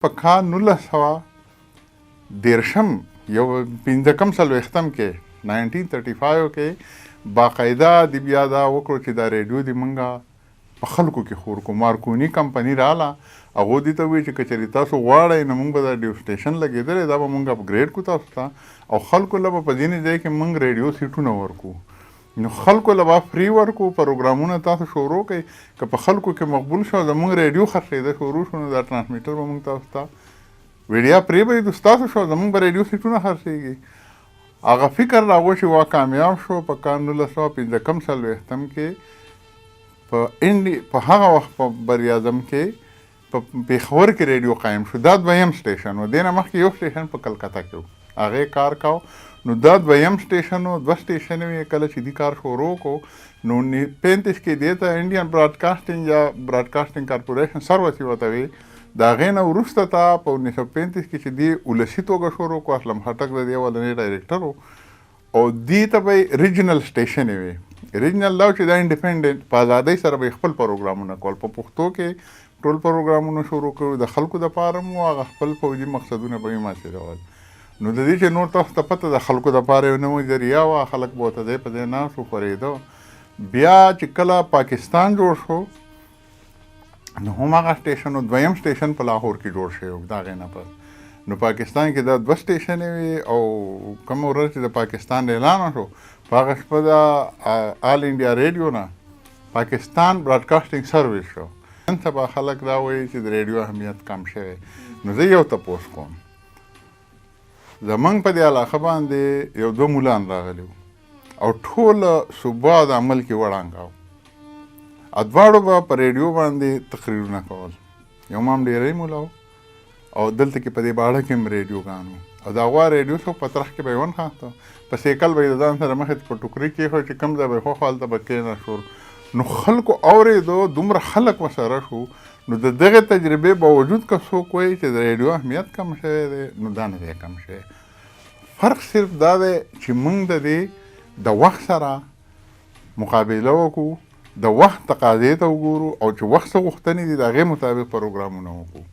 په کال 1930 یو پنځه کم څلوېښتم کې، 1935 کې، باقاعده د بیا دا وکړو چې دا ریډیو دې مونږه په خلکو کې خور کو. مارکونی کمپنی رااله، هغو دې ته وویل چې که چېرې تاسو غواړئ، نو مونږ به دا ریډیو سټیشن لګېدلی، دا به مونږ اپګریډ کړو تاسو ته او خلکو له به په ځینې ځای کې مونږ ریډیو سیټونه ورکو، نو خلکو له به free ورکو، پروګرامونه تاسو شروع کړئ. که په خلکو کې مقبول شو، زمونږ ریډیو خرڅېده شروع شو، نو دا ټرانسمیټر به مونږ تاسو ته وړیا پرېږدو، ستاسو شو، زمونږ به ریډیو سیټونه خرڅېږي. هغه فکر راغو چې وا کامیاب شو. په کال 1945 کم څلوېښتم کې په انډي په هغه وخت په براعظم کې په پېښور کې ریډیو قایم شو. دا دویم سټیشن و. دې نه مخکې یو سټیشن په کلکته کې و، هغې کار کاو، نو دا دویم سټیشن و. دوه سټیشن وې. کله چې دې کار شروع کو، نو 35 کې دې ته انډین براډکاسټینګ یا براډکاسټینګ کارپوریشن سروس یې ورته وی. د هغې نه وروسته ته په 1935 کې چې دې ولسي توګه شروع کو، اسلم خټک د دې اولنی ډایریکټر و او دې ته به ریجنل سټیشن وي. ریجنل دا چې دا انډیپندنت په ازادۍ سره به خپل پروګرامونه کول. په پښتو کې ټول پروګرامونه شروع کړو، د خلکو دپاره مو هغه خپل فوجي مقصدونه به یې حاصلول. نو د دې چې نور تاسو ته پته، د خلکو دپاره یو نوې ذریعه وه، خلک به ورته ځای په ځای ناست وو، خورېده. بیا چې کله پاکستان جوړ شو، نو هم هغه سټیشن و، دویم سټیشن په لاهور کې جوړ شوی و. د هغې نه پس نو پاکستان کې دا دوه سټیشنې وې او کومه ورځ چې د پاکستان اعلان وشو، په هغه شپه د آل انډیا ریډیو نه پاکستان براډکاسټینګ سرویس شو. نن سبا خلک دا وایي چې د ریډیو اهمیت کم شوی، نو زه یو تپوس کوم. زمونږ په دې علاقه باندې یو دوه مولان راغلي وو او ټوله صوبه د عمل کې وړانګاو او دواړو به په ریډیو باندې تقریرونه کول. یو مام ډېری مولا او دلته کې په دې باړه کې هم ریډیوګان وو او د هغو ریډیو څوک په ترخ کې به یې ونښاته، په سیکل به یې د ځان سره مخې ته په ټوکري کېښود چې کوم ځای به یې خوښ، هلته به کېناستو. نو خلکو اورېدو، دومره خلک ورسره شو. نو د دغې تجربې باوجود که څوک وایي چې د ریډیو اهمیت کم شوی دی، نو دا نه دی کم شوی. فرق صرف دا دی چې موږ د دې د وخت سره مقابله وکړو، د وخت تقاضې ته وګورو او چې وخت څه غوښتنې دي، د هغې مطابق پروګرامونه وکړو.